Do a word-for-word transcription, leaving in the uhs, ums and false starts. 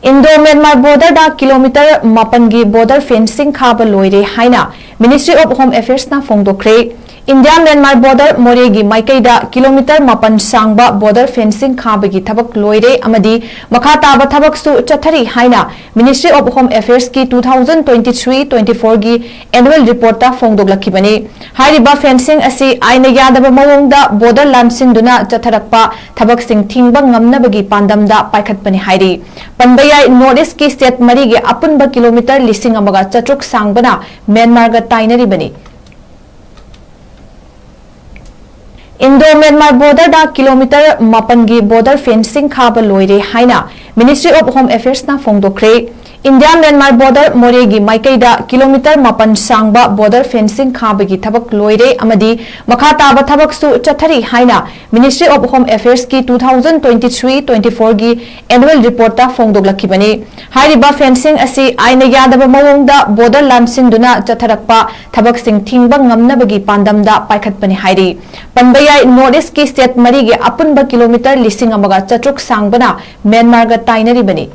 Indo Myanmar ꯕꯣꯔꯗꯔꯗ kilometre ꯃꯥꯄꯟꯒꯤ border fencing ꯈꯥꯕ ꯂꯣꯏꯔꯦ ꯍꯥꯏꯅ ꯃꯤꯅꯤꯁꯇ꯭ꯔꯤ ꯑꯣꯐ ꯍꯣꯝ ꯑꯦꯐꯤꯌꯔꯁꯅ ꯐꯣꯡꯗꯣꯛꯈ꯭ꯔꯦ꯫ ꯏꯟꯗꯤꯌꯥ ꯃ꯭ꯌꯥꯟꯃꯥꯔ ꯕꯣꯔꯗꯔ ꯃꯣꯔꯦꯒꯤ ꯃꯥꯏꯀꯩꯗ ꯀꯤꯂꯣꯃꯤꯇꯔ ꯃꯥꯄꯟ ꯁꯥꯡꯕ ꯕꯣꯔꯗꯔ ꯐꯦꯟꯁꯤꯡ ꯈꯥꯕꯒꯤ ꯊꯕꯛ ꯂꯣꯏꯔꯦ ꯑꯃꯗꯤ ꯃꯈꯥ ꯇꯥꯕ ꯊꯕꯛꯁꯨ ꯆꯠꯊꯔꯤ ꯍꯥꯏꯅ ꯃꯤꯅꯤꯁꯇ꯭ꯔꯤ ꯑꯣꯐ ꯍꯣꯝ ꯑꯦꯐꯤꯌꯔꯁꯀꯤ two thousand twenty three twenty ꯐꯣꯔꯒꯤ ꯑꯦꯅꯨꯋꯦꯜ ꯔꯤꯄꯣꯔꯠꯇ ꯐꯣꯡꯗꯣꯛꯂꯛꯈꯤꯕꯅꯤ꯫ ꯍꯥꯏꯔꯤꯕ ꯐꯦꯟꯁꯤꯡ ꯑꯁꯤ ꯑꯥꯏꯟꯅ ꯌꯥꯗꯕ ꯃꯑꯣꯡꯗ ꯕꯣꯔꯗꯔ ꯂꯥꯟꯁꯤꯟꯗꯨꯅ ꯆꯠꯊꯔꯛꯄ ꯊꯕꯛꯁꯤꯡ ꯊꯤꯡꯕ ꯉꯝꯅꯕꯒꯤ ꯄꯥꯟꯗꯝꯗ ꯄꯥꯏꯈꯠꯄꯅꯤ ꯍꯥꯏꯔꯤ꯫ ꯄꯟꯕ ꯌꯥꯏ, ꯅꯣꯔꯠ ꯏꯁꯀꯤ ꯁ꯭ꯇꯦꯠ ꯃꯔꯤꯒꯤ ꯑꯄꯨꯟꯕ ꯀꯤꯂꯣꯃꯤꯇꯔ ꯂꯤꯁꯤꯡ ꯑꯃꯒ ꯆꯥꯇ꯭ꯔꯨꯛ ꯁꯥꯡꯕꯅ ꯃ꯭ꯌꯥꯟꯃꯥꯔꯒ ꯇꯥꯏꯅꯔꯤꯕꯅꯤ꯫ ꯏꯟꯗꯣ ꯃ꯭ꯌꯥꯟꯃꯥꯔ ꯕꯣꯔꯗꯔꯗ ꯀꯤꯂꯣꯃꯤꯇꯔ ꯃꯥꯄꯟꯒꯤ ꯕꯣꯔꯗꯔ ꯐꯦꯟꯁꯤꯡ ꯈꯥꯕ ꯂꯣꯏꯔꯦ ꯍꯥꯏꯅ ꯃꯤꯅꯤꯁꯇ꯭ꯔꯤ ꯑꯣꯐ ꯍꯣꯝ ꯑꯦꯐꯤꯌꯔꯁꯅ ꯐꯣꯡꯗꯣꯛꯈ꯭ꯔꯦ꯫ ꯏꯟꯗꯤꯌꯥ ꯃ꯭ꯌꯥꯟꯃꯥꯔ ꯕꯣꯔꯗꯔ ꯃꯣꯔꯦꯒꯤ ꯃꯥꯏꯀꯩꯗ ꯀꯤꯂꯣꯃꯤꯇꯔ ꯃꯥꯄꯟ ꯁꯥꯡꯕ ꯕꯣꯔꯗꯔ ꯐꯦꯟꯁꯤꯡ ꯈꯥꯕꯒꯤ ꯊꯕꯛ ꯂꯣꯏꯔꯦ ꯑꯃꯗꯤ ꯃꯈꯥ ꯇꯥꯕ ꯊꯕꯛꯁꯨ ꯆꯠꯊꯔꯤ ꯍꯥꯏꯅ ꯃꯤꯅꯤꯁꯇ꯭ꯔꯤ ꯑꯣꯐ ꯍꯣꯝ ꯑꯦꯐꯤꯌꯔꯁꯀꯤ two thousand twenty three twenty ꯐꯣꯔꯒꯤ ꯑꯦꯅꯨꯋꯦꯜ ꯔꯤꯄꯣꯔꯠꯇ ꯐꯣꯡꯗꯣꯛꯂꯛꯈꯤꯕꯅꯤ꯫ ꯍꯥꯏꯔꯤꯕ ꯐꯦꯟꯁꯤꯡ ꯑꯁꯤ ꯑꯥꯏꯟꯅ ꯌꯥꯗꯕ ꯃꯑꯣꯡꯗ ꯕꯣꯔꯗꯔ ꯂꯥꯟꯁꯤꯟꯗꯨꯅ ꯆꯠꯊꯔꯛꯄ ꯊꯕꯛꯁꯤꯡ ꯊꯤꯡꯕ ꯉꯝꯅꯕꯒꯤ ꯄꯥꯟꯗꯝꯗ ꯄꯥꯏꯈꯠꯄꯅꯤ ꯍꯥꯏꯔꯤ꯫ ꯄꯟꯕ ꯌꯥꯏ, ꯅꯣꯔꯠ ꯏꯁꯀꯤ ꯁ꯭ꯇꯦꯠ ꯃꯔꯤꯒꯤ ꯑꯄꯨꯟꯕ ꯀꯤꯂꯣꯃꯤꯇꯔ ꯂꯤꯁꯤꯡ ꯑꯃꯒ ꯆꯥꯇ꯭ꯔꯨꯛ ꯁꯥꯡꯕꯅ ꯃ꯭ꯌꯥꯟꯃꯥꯔꯒ ꯇꯥꯏꯅꯔꯤꯕꯅꯤ꯫